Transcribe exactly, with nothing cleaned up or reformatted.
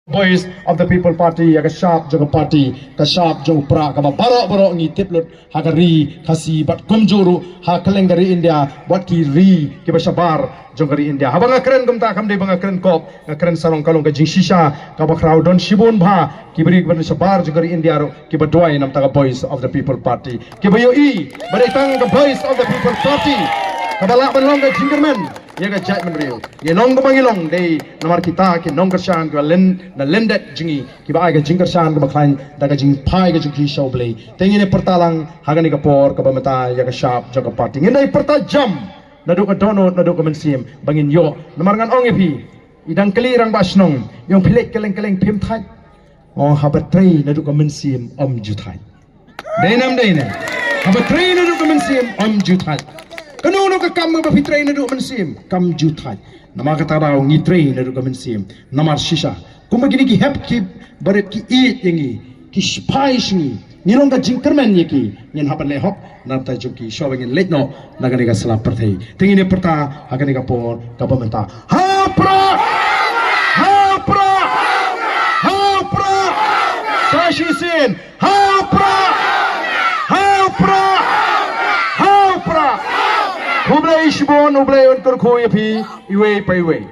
Voice of the People Party, ïa ka shap jong ka party, ka shap jong u Prah, kaba baroh baroh ngi tip lut ha ka ri Khasi bad kumjuh ruh ha kylleng ka ri India, bad ki ri kiba shabar jong ka ri India. Haba nga kren kumta kam dei ba nga kren kop, nga kren sarong, ka long ka jingshisha kaba khraw. Don shibun bha ki briew kiba shabar jong ka ri India ruh kiba duwai namar ka Voice of the People Party, kiba ïohi ba dei tang ka Voice of the People Party kaba lah ban long ka jingkyrmen ïa ka jaitbynriew. Ngi long kumba ngi long dei namar kita ki nongkyrshan kiba len na lyndet jong ngi, kiba ai ka jingkyrshan kaba khlaiñ da ka jingphai ka jong ki sha U Blei. Te ngin ïa pyrta lang ha kane ka por kaba mynta ïa ka shap jong ka party. Ngin ïa pyrta jam naduh ka dohnud naduh ka mynsiem ba ngin ïoh. Namar ngan ong ïa phi, i dang kylli rangbah shnong, ïong phi leit kylleng kylleng phim thait. Ong haba trei naduh ka mynsiem ym ju thait. Dei nam dei ne? Haba trei naduh ka mynsiem ym ju thait. Kano kano ka kam ba phi trei naduh mynsiem kam ju thait. Namar kata daw ngi trei naduh ka mynsiem. Namar shisha kumba kine ki hep ki barit ki ïeit ïa ngi, ki spah ïa ngi, ngi long ka jingkyrmen ïa ki. Ngin hap ban leh hok na bynta jong ki, shuwa ba ngin leit noh na kane ka sla pyrthei. Te ngin ïa pyrta ha kane ka por kaba mynta. Ha u Prah! Ha u Prah! Ha u Prah! Sa shisien, ha u Prah! Ha u Prah! Ha u Prah! Khublei shibun, U Blei un kyrkhu ïa phi iwei pa iwei.